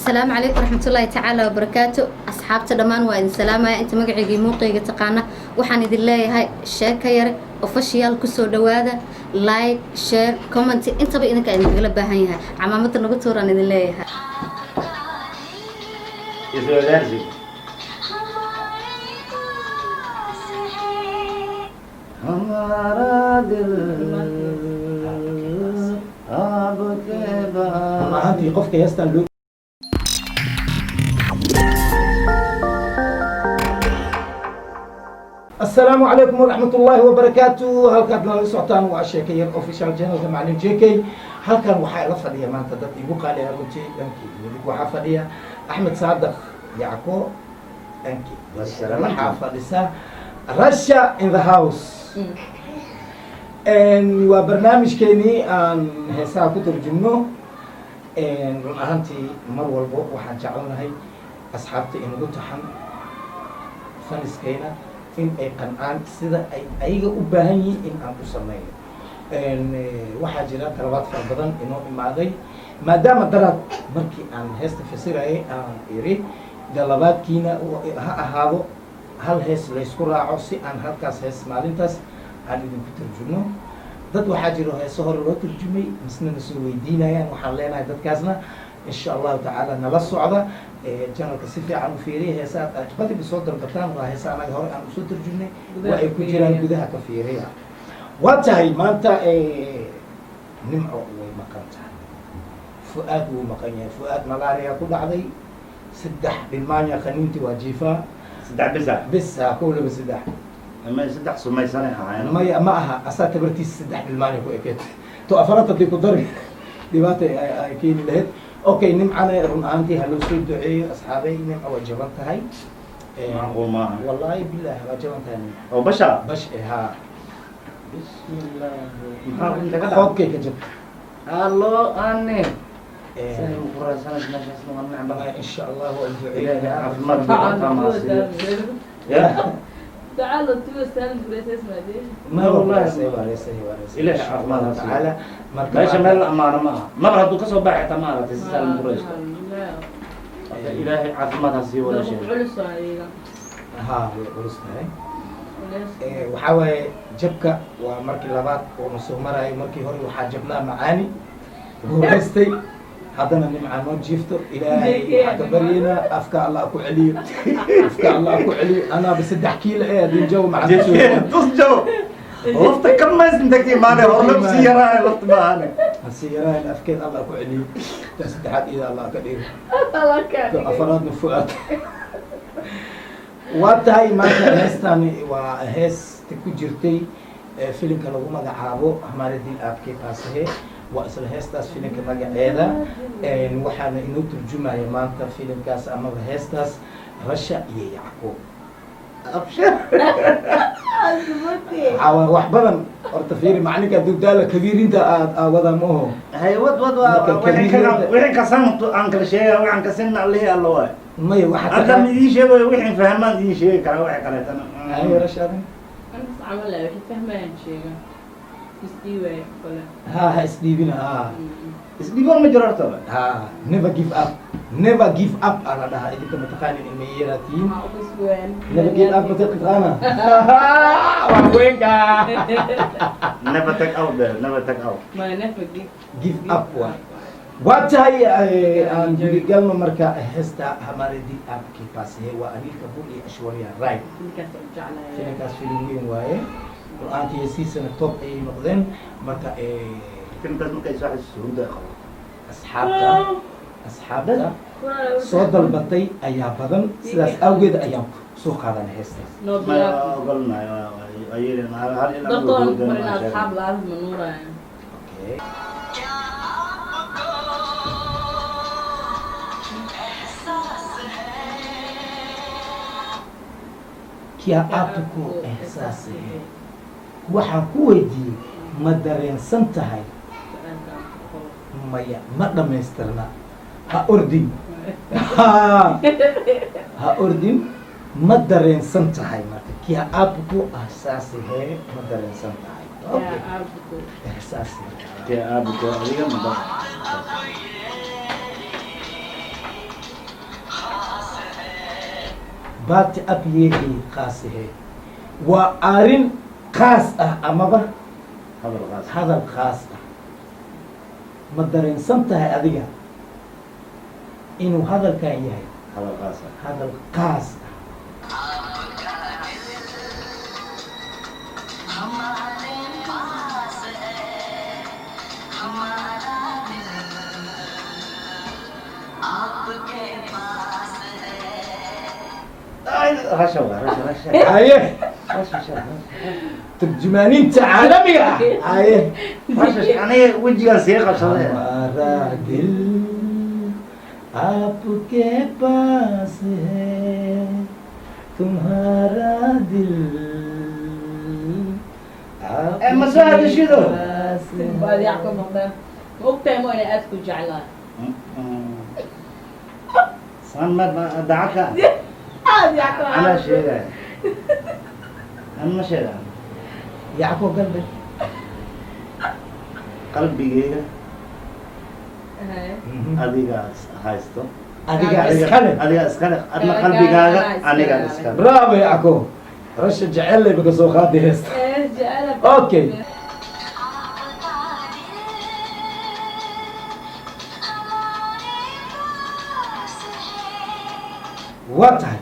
Asalaamu calaykum waraxmatullaahi tacaala wabarakaatu. Asxaabta dhammaan waa idin salaamaya. Inta magaceygii muuqayga taqaana, waxaan idin leeyahay Sheeka Yare Official kusoo dhawaada. Like, share, comment intaba idinka idinkagala baahan yahay. Camaamada nagu tuuraan idin leeyahay. Iswadaarsi. हमारा दिल आपके Run ahaantii qofka heestan loo Asalaamu calaykum waraxmat ullaahi wabarakaatu. Halkaad nala socotaan waa Sheeka Yar Official channelka Macalin JK. Halkan waxaa ila fadhiya maanta dad igu qaaliya runtii. Dhankii midig waxaa fadhiya Axmed Saadaq Yacko, dhankii waxaa fadhisa Rasha in the house. Waa barnaamijkeenii aan heesaha ku turjumno. Run ahaantii mar walbo waxaan jecelnahay asxaabta inagu taxan, faniskayna, in ay qancaan sida ay ayaga u baahan yihiin in aan u sameyno. Waxaa jira talabaad fara badan inoo imaaday, maadaama daraad markii aan heesta fasirayay aan iri dalabaadkiina ha ahaado hal hees laysku raaco, si aan halkaas hees maalintaas aan idinku turjumno. Dad waxaa jiro heeso hore loo turjumay misna na soo weydiinayaan. Waxaan leenahay dadkaasna, insha Allahu tacaala, nala socda channelka, si fiican u fiiriya. Heesa aad badiba soo dalbataan waa heesa anaga hore aan usoo turjumnay, waa ay ku jiraan gudaha, ka fiiriya. Waa tahay, maanta Nimco way maqan tahay, Fu-aad wuu maqan yahay. Fu-aad malaria ku dhacday, saddex dhilmaanya khaniinti waa jiifaa. Saddex bisa. Bis ha, kow, laba, saddex. Ama saddex sumaysanay ahaayeen. Maya, ma aha, asaa tabartiisa saddex dhilmaanya ku ekeed, to afaraad haddii ku dari dhibaata ay keeni lahayd. Okay, Nimcana run ahaantii ha loo soo duceeyo, asxaabay. Nimca waa jaban tahay. Macquul maaha. Wallaahi bilahi waa jaban tahay Nimca. Oo basha. Bash ha. Bismillah, maxaa inta ka dhacay? Qoobkay ka jabta. Allo ane sani muquraysanad meeshaas waa necba. Insha Allah waa Ilaahay duceeynaa. Caafimaad badan ya. تعالوا تقول سالم بريسيس ما دي. Ma Wallahi. wallahi. Ilaahay Insha caafimaad Allahu ha siiyo. tacaala marka Meesha meel amaano ma aha, mar hadduu kasoo baxay xitaa ma aragtay si saalim quraysto. Ilaahay caafimaad ha siiyo walaasheeda. Culus waa. Ha, way culus tahay. Waxaa waaye jabka waa markii labaad oo na soo maraayo. Markii hore waxaa jabnaa Macaani guulaystay, haddana Nimca noo jiifto. Ilaahay waxaa ka baryeynaa afka Allah ku celiyo, afka Allah ku celiyo. Anaaba 3 kiilo ee hadii jaw macaan. Tus jaw lafta ka mays inta ka imaanay horna sii yaraahay lafta maahane. Hasi yaraahin, afkeed Allah ku celiyo. Ta saddexaad iyada Allah ka dhigo, ta afaraadna Fu'aad. Waa tahay, maanta heestani waa heesta ku jirtay filimka lagu magacaabo Hamare Dil Aapke Paas Hai. Waa isla heestaas filimka magaceeda. Waxaana inoo turjumaya maanta filimkaas amaba heestaas Rasha iyo Yacquub. Abshir. Waxaa waaye wax badan horta fiiri macalinka dudaala kabiirinta aad aawada ma oho. Hay, wad wad. Marka waa wixii kabiirada- wixii kasan aan kala sheegaya, waxaan kasinna Allihii Alla waay. Maya, waxaa Haddaan idiin sheegayo wixii fahmaan idiin sheegi karaa, wixii kaleetana. Ay, Rasha adin. Antas camal ah wixii fahmayaan sheega isdhiibaya kale. Ha, ha isdhiibina ha. Isdhiiboon ma jiro horta. Ha, never give up, never give up aa la dhahaa. Idinka mataqaanin ilma yaraatihiin. Never give up mataqaana waa weynka. Never take out there, never take out. Ma never give. Give up waay. Waa tahay, aan gudigalno marka heesta Hamare Dil Aapke Paas Hai. Waa Anil Kapoor iyo Aishwarya Rai. Ninkaas u jeclahay. Filimkaas filim weyn waaye qur-aankii siisana top ayay noqdeen marka Filmkaas markay soo xasuusto hurda ay qabato. Asxaabta soo dalbatay ayaa badan, sidaas awgeed ayaan soo qaadanay heestaas. Noo Ma bilaab. Ogolnahay waa yeelin hal hal ilaa Dartoon hurda mar ma inaad sheegay. asxaab la-aan ma nuuraya. Okay. क्या आपको एहसास है, waxaan ku weydiiyey ma dareensan tahay? Maya, ma dhammaystirna. Ha ordin, ha ha ordin. Ma dareensan tahay marka क्या आपको एहसास है, ma dareensan tahay? Okay. एहसास है. Kee aabuko adiga ma Baat ab yehi khaas he, waa arrin khaas ah amaba Hadal qaas. Hadal khaas ah. Ma dareensan tahay adiga inuu hadalkan yahay hadal qaas ah? Hadal khaas ah. Ay, Rasha waa Rasha, Rasha. Haye. Rasha, Rasha. Turjumaaniinta caalamiga ah, haye. Rasha, aniga wejigaan sii qabsaday. हमारा दिल आपके पास है, तुम्हारा दिल Eh, ma soo hadashido? पास है। Baad yac ka noqdeen. Ma ogtahay mo inay aad ku jeclaan? Saan ma dacaka. Aad yac ka. Anaa sheegaya, an ma sheega. Yacko galbe. Qalbigayga adigaa haysto. Adiga iskale. Adigaa iskale, adna qalbigaaga anigaa iskale. Bravo Yacko. Rasha jecel lay baka soo qaadi heesta. Okay. Waa tahay,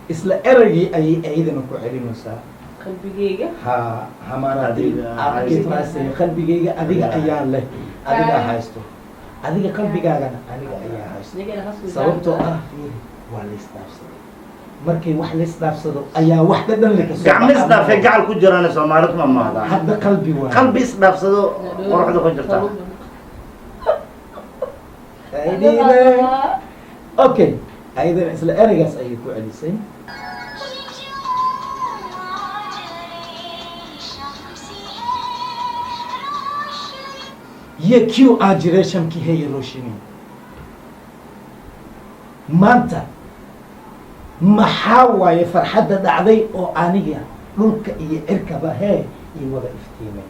isla eraygii ayay ayadana ku celinaysaa. Qalbigayga. Ha, हमारा दिल Adiga आपके haysto. पास है, qalbigayga adiga ayaa leh, adiga haysto, adiga qalbigaagana aniga ayaa haysto. Nigana hasku. Sababtoo ah fiiri, waa la isdhaafsaday. Markay wax la isdhaafsado ayaa wax dhadhan le kasoo Gacmo baxa. Isdhaafay gacal ku jiraan, Soomaalidu ma mahdaan. Hadda qalbi waa Qalbi isdhaafsado quruxda ku jirta. Aydiine. Okay, ayadana isla ereygaas ayay ku celisay. ये क्यों आज रेशम की है ये रोशनी? Maanta maxaa waaye farxadda dhacday oo aniga dhulka iyo cirkaba hee ii wada iftiimeen?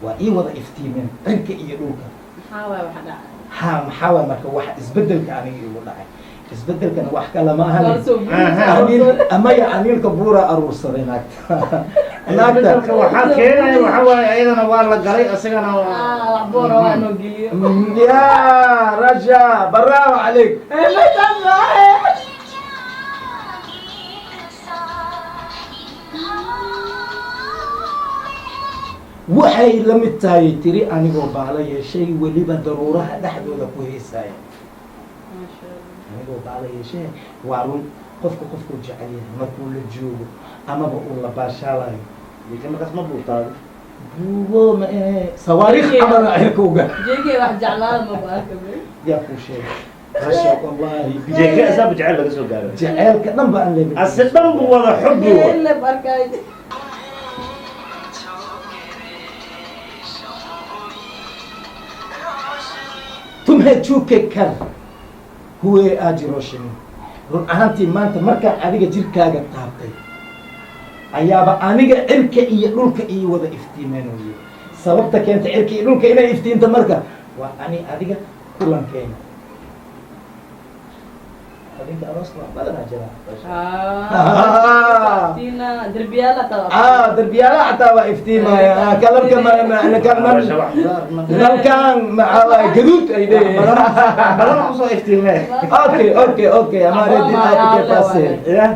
Waa ii wada iftiimeen cirka iyo dhulka. Maxaa waay waxa dhacay? Ha, maxaa waay marka wax isbedelka aniga igu dhacay? Isbedelkana wax kale ma ahane. Aha. Aniil amaya aniilka buura aruursaday naagta naagta. Isbedelka waxaa keenaya waxaa waaye ayadana waa la galay, isagana waa Wax boora waa noo geliyo. Ya Raja, bravo عليك. Waxay la mid tahay tiri anigoo baalo yeeshay, weliba daruuraha dhexdooda ku heesaya. Anigoo baalo yeeshay, waa run. Qofka qofkuu jecel yahay markuu la joogo amaba uu la baashaalayo. Ninka markaas ma buurtaado. Buugo ma ahe, sawaariikh camala cirka uga. Jeekay wax jeclaada ma baarka. Yaa kuu sheegay Rasha? Wallahi. Jeeke asaaba jecel laga soo gaaro. Jaceylka dhan ba aan leeyahay. Ase dhan bu wada xubbi wa. La barkay. तुम्हें छू के कर हुए आज रोशनी. Run ahaantii maanta markaan adiga jirkaaga taabtay ayaaba aniga cirka iyo dhulka iyo wada iftiimeen weye. Sababta keenta cirka iyo dhulka inay iftiinto marka waa ani adiga kulankeena. Adinka arooska wax badanaa jira. Tina derbiyaala taa. Ah, derbiyaalaha xataa waa iftiimaya. Ah, kalarka kalman nalkan maxaa waaye, gaduud ay leeyihiin. Badan usoo iftiimee. Okay, हमारे दिल आपके पास है. Ya.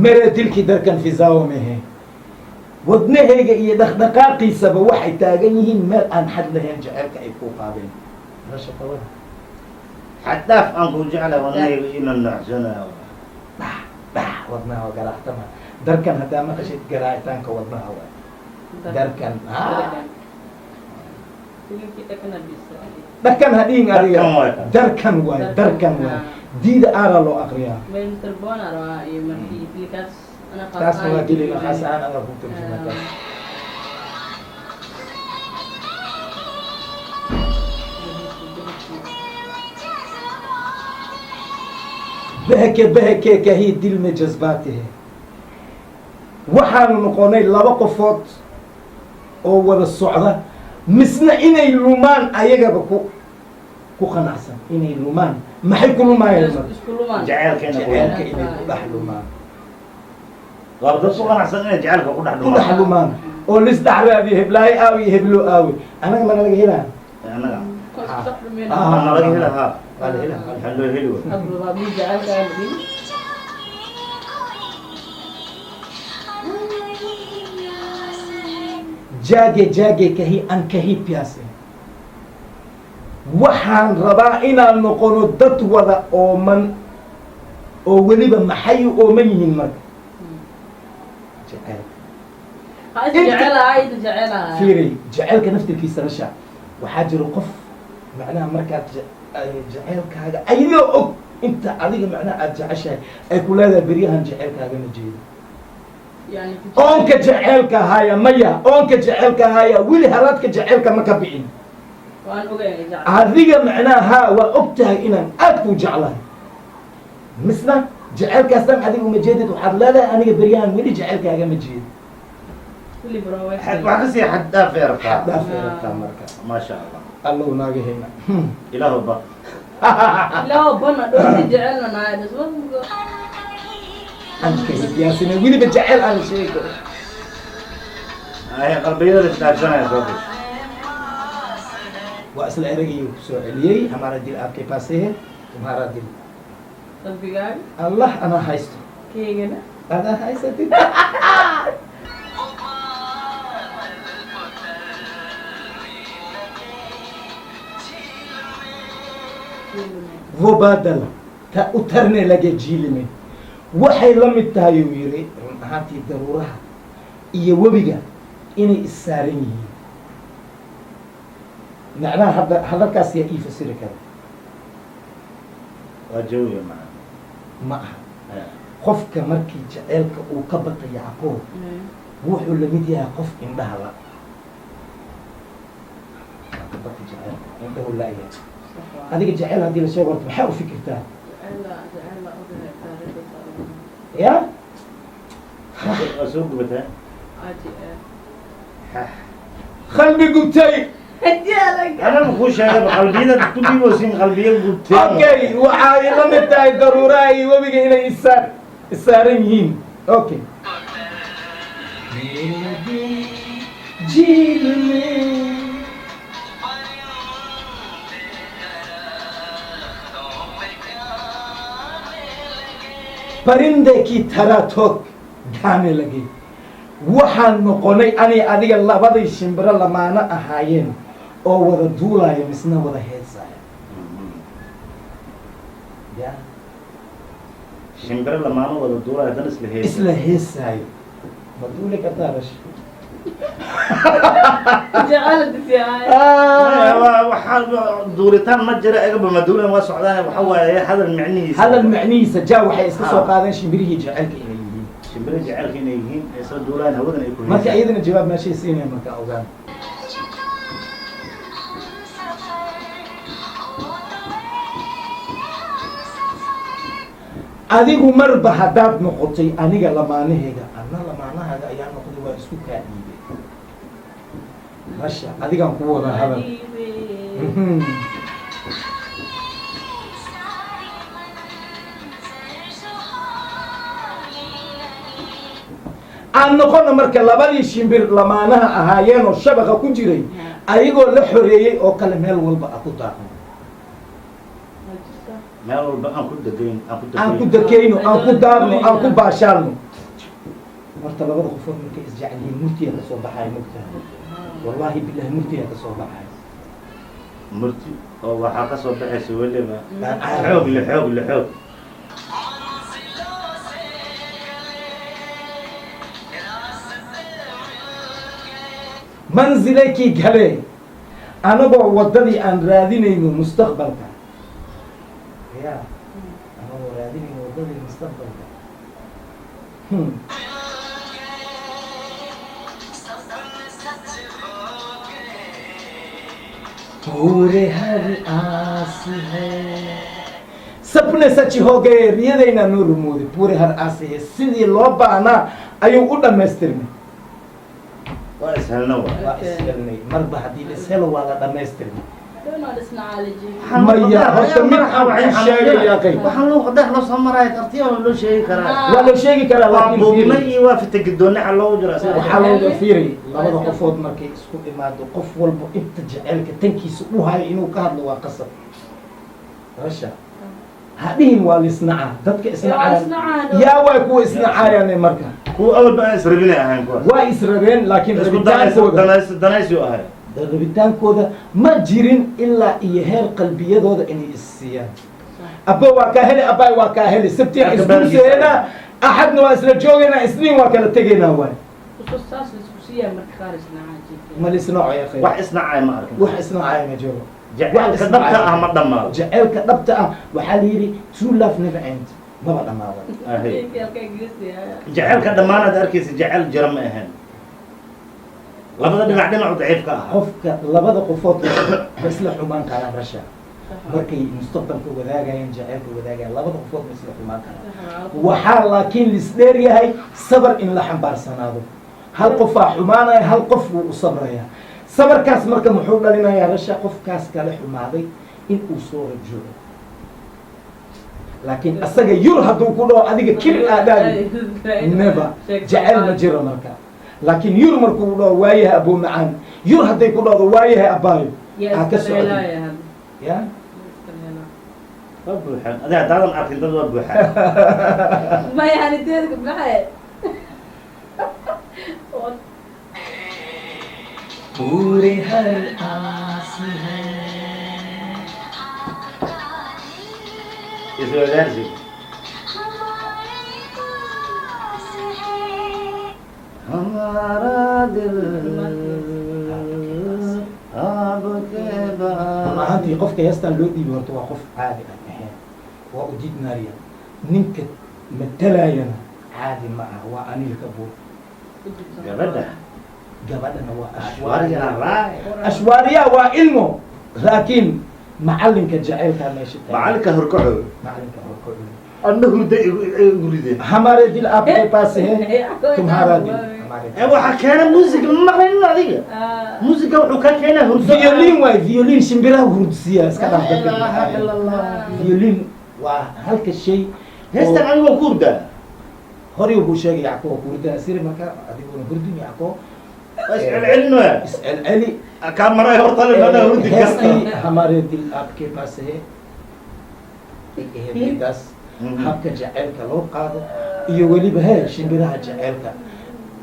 मेरे दिल की धड़कन फिजाओं में है. Wadnahayga iyo dhaqdhaqaaqiisaba waxay taagan yihiin meel aan xad lahayn jaceylka ay ku qaadeen. Rasha qabada. Xad dhaaf aan ku jeclahay, wadnahayga ina nuuxsanayo. Dhax dhax, wadnaha waa garaactama. Darkan haddaa maqashid, garaacitaanka wadnaha waay darkan. Ah. Dhakan ha dhihin adiga. Darkan waay. Darkan waay, darkan waay. Diida aaraa loo aqriyaa. Taasna waa gelina khaas ahaan adaa ku tarjuma taas. बहके बहके कही दिल में जज्बात है. Waxaanu noqonay laba qofood Oo wada socda, misna inay lumaan ayagaba ku qanacsan inay lumaan. Maxay ku lumaayeen marka? Isku lumaan. Jaceylkeena ku Jaceylka inay ku dhex lumaan. Waa dad ku qanacsan inay jaceylka ku dhex Ku dhex dhumaan. lumaan oo lis dhex raadiyo, heblaayo aawi, heblo aawi, anaga mana laga helaa? Annaga Ko isku dhex lumeen. Ah. waa nalaga hela ha. Waa la helaa, waa la Waxaa loo heli way. Hadba waa mid jaceylka aan dhihin. जागे जागे कहीं अनकही प्यासे. Waxaan rabaa inaan noqono dad wada ooman, oo weliba maxay u ooman yihiin marka? Jaceyl. Ha is jecelahay, is jecelahay. Fiiri, jaceylka naftirkiisa rasha waxaa jiro qof macnaha markaad jaceylkaaga ayadoo og inta adiga macnaha aada jeceshahay ay ku leedahay, beryahan jaceylkaaga ma jeedo. Yani Oonka jaceylka haya maya, oonka jaceylka haya weli haraadka jaceylka ma ka bixin. Waan ogahay jecel. Adiga macnaha haa, waa og tahay inaan aad kuu jeclahay, misna jaceylkaasdan adiga uma jeedid. Waxaad leedahay, aniga beryahan weli jaceylkaaga ma jeedo. Kulli bro way. Wax kasii xad dhaaf ay rabtaa. Dhaafay rabtaa marka. Maasha Allah. Allow naaga hayna. Ilaahu ba. Ilaahu bana dhooti jecelna nahay dhisma. Anka hiyaasina weliba jaceyl aan la sheegi karo. Ay qalbiyada la isdhaafsanaya soo gasho. Waa isla eragii ku soo celiyey, हमारा दिल आपके पास है, तुम्हारा दिल. Qalbigaaga. Allah anaa haysto. Keygana. Adaa haysatid. वो बादल ta utarne lage झील में. Waxay la mid tahay, uu yidhi, run ahaantii daruuraha iyo webiga inay issaaran yihiin. Macnaha hadda hadalkaas yaa ii fasiri kara? Waa jawiga macna. Ma aha. Qofka markii jaceylka uu ka bata, Yacquub, wuxuu la mid yahay qof indhaha la. Waa ka bata jaceylka, indhahu la-yahay. Adiga jaceyl haddii la sheego horta maxaa u fikirtaa? Ya. Waa soo gubataa. Qalbi gubtay. Anaa kuu sheegay qalbiyada ku dhiiboosin, qalbiya gubteen. Okay, waxay la mid tahay daruuraha iyo webiga inay issaaran yihiin. Okay. मेरे दिल झील में परिंदे की तरह थोक गाने लगे. Waxaan noqonay ani adiga labadii shimbiro lamaano ahaayeen oo wada duulaya, misna wada heesaya ya. Shimbiro lamaano wada duulaya, haddana isla heesa. Isla heesaayo. Ma duuli kartaa, Rash? Waxaa duulitaan ma jira egaba, ma duulan, waa socdaan. Waxa waaye hadal micnihiisa. Hadal macnihiisa ja waxay iska soo qaadeen shimbirihii jaceylka inay yihiin. Shimbiro jaceylka inay yihiin, ay soo duulaan, hawadan ay ku Marka heesaan. iyadana jawaab meeshay siinaya marka ogaan. Adigu marba haddaad noqotay aniga lamaanahayga, anna lamaanahaaga ayaa noqday, waa isku kaa dhiibay. Rasha, adigaan ku wada hadal. Aan noqono marka labadii shimbir lamaanaha ahaayeen oo shabaqa ku jiray, ayagoo la xoreeyey oo kale, meel walba a ku daaqno. Meel walba aan ku degayn, aan ku Aan ku degayn. dakayno, aan ku daaqno, aan ku baashaalno. Horta labada qofood markay isjecel yihiin murtiya ka soo baxaya, mogtahay? Wallaahi bilahi, murtiya ka soo baxaya. Murti oo waxaa ka soo baxaysa weliba xoog le, xoog le, xoog. Manzilakii gale, anagoo waddadii aan raadinayno mustaqbalka ya, anagoo raadinayno waddadii mustaqbalka. पूरे हर आस है, सपने सच हो गए, riyadayna noo rumooday. पूरे हर आस है, sidii loo baahnaa ayuu u dhammaystirmay. Waa ishelna waa. Waa ishelnay. Marba haddii la ishelo, waa la dhamaystirmay. Doon waa dhisna caalaji. Maya, horta mid aan kuu sheegaya qay. Waxaan loo dhex loo soo maraya, tartiib waa loo sheegi karaa. Waa la sheegi karaa, Waa laakiin buubnay fiiri. iyo waa fitagidoonne xal loogu jira sida. Waxaa looga fiiray labada qofood markay isku imaado, qof walba inta jaceylka tankiisa u hayo inuu ka hadlo waa qasab. Rasha, ha dhihin waa lisnacaa dadka Waa isnacaa. isnacaan. Yaa waay kuwa isnacaayane marka? Kuwa awalba aan israbinay ahayn kuwaas. Waa israbeen, laakiin Isku danaysi. rabitaankooda Danaysi, danaysi u ahay. rabitaankooda ma jirin ilaa iyo heer qalbiyadooda inay is siiyaan. Abba waa kaa heli, abbaay waa kaa heli, sabtiga Halka isguursaynaa, axadna waa isla joogaynaa, isniin waa kala tegaynaa waay. Isku saas la isku siiyaa marka qaar isnacaa jirta. Ma lisnooco ya khayr. Wax isnacay ma arkin. Wax isnoocaya ma jiro. Jacaylka dhabta ah ma dhammaado. Jaceylka dhabta ah waxaa la yidhi, true love never end, maba dhamaado. Ahay. Jacaylka dhammaanaad arkaysa jacayl jira ma ahayn, labada dhinac dhinacu daciif ka ahaa. Qofka labada qofood ma isla xumaan karaan, Rasha? Markay mustaqbalka wadaagayaan, jaceylka wadaagayaan, labada qofood ma isla xumaan karaan. Waxaa laakiin lisdheer yahay sabar in la xambaarsanaado. Hal qofaa xumaanaya, hal qof wuu u sabraya. Sabarkaas marka muxuu dhalinayaa, Rasha? Qofkaas kale xumaaday in uu soo rajuuco. Laakiin asaga yur hadduu ku dhaho, adiga kir aadaadi, never, jaceyl ma jiro marka. Laakiin yur markuu dhaho, waayahay abuu macaan, yur hadday ku dhahdo, waayahay abaayo, aa ka socday ya. Waa buuxaan. Adi haddaadan arkin dad waa buuxaan. Maya, haniteedka maxay? पूरे हर आस है। Iswadaarsi. हमारा दिल आपके Run ahaantii qofka heestan loo dhiibi horta waa qof caadi aan ahayn, waa Udiid Naariya. Ninka matalayana caadi ma aha, waa Aniil Kabuur. Gabadha. Gabadhana waa Ashwarya Ashwaariya. Rai. Ashwaariya waa ilmo, laakiin macalinka jaceylkaa meesha taagan. Macalinka horkaco. Macalinka horkaco. Anna hurda igu rideen. हमारे दिल आपके पास है, तुम्हारा दिल हमारे Ee, waxaa keena music ma maqlanin adiga. Musica wuxuu ka keenaa hurdo. Violin waay, violin shimbiraha hurdsiya, iska dhaaf. Laa ilaaha ila Allah. Violin waa halka shay. Heestan aniga waa ku hurdaa. Horay buu sheegay Yacko waa ku hurdaa siri. Marka adiguna hurdin, Yacko. Waa iscelcelinaya. Iscelceli. Kaa maray horta le mana hurdi karta. Heestii हमारे दिल आपके पास है ay ahayd midaas. Habka jaceylka loo qaado iyo weliba he shimbiraha jaceylka.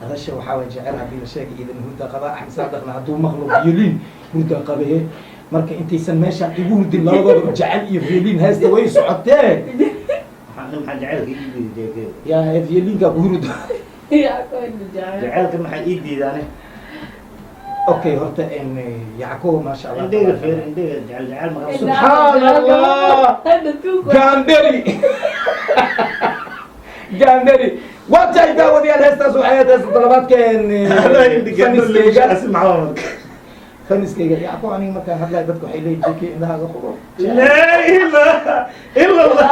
Adasha waxaa waye jecel haddii la sheegay idan hurda qaba. Axmed Saadaqna hadduu maqlo violin hurda qabaye. Marka intaysan meeshaan igu hurdin labadooda jecel iyo violin, heesta way socotee. Maxaa jaceylka ii diiday? Yaa violinka ku hurda. Jaceylka maxaa ii diidaane? Okay, horta Yacko, maasha Allah. Indhayga feer, indhayga jecel, jecel maqal. Subxaan Allah, gaandheri, gaandheri waa tahay. Daawadayaal, heestaas waxay ahayd heesta toddobaadkeen. Faniskeyga, faniskeyga Yacko, aniga markaan hadlayo dadka waxay leeyihin, "Jeki, indhahaaga quro." Laa ilaaha ila Allah.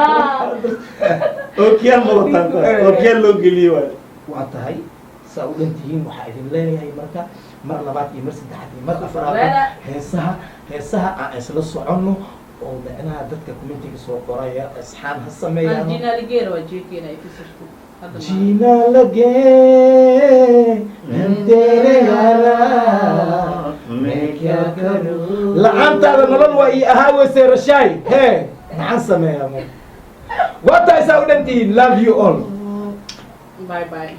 Ookiyaal ma wataan kuwaas, ookiyaal loo geliye waay. Waa tahay, saa u dhan tihiin. Waxaa idin leeyahay marka mar labaad iyo mar saddexaad iyo mar afraad, heesaha, heesaha aan isla soconno oo micnaha dadka commentiga soo qoraya asxaan ha sameeyaan. जीना लगे हम तेरे यारा, मैं क्या करूं? La'aantaada nolol waa ii ahaa weyse. Rashaay hee, maxaan sameeyaa marka? Waa tahay, saa u dhan tihiin, love you all. Bye bye.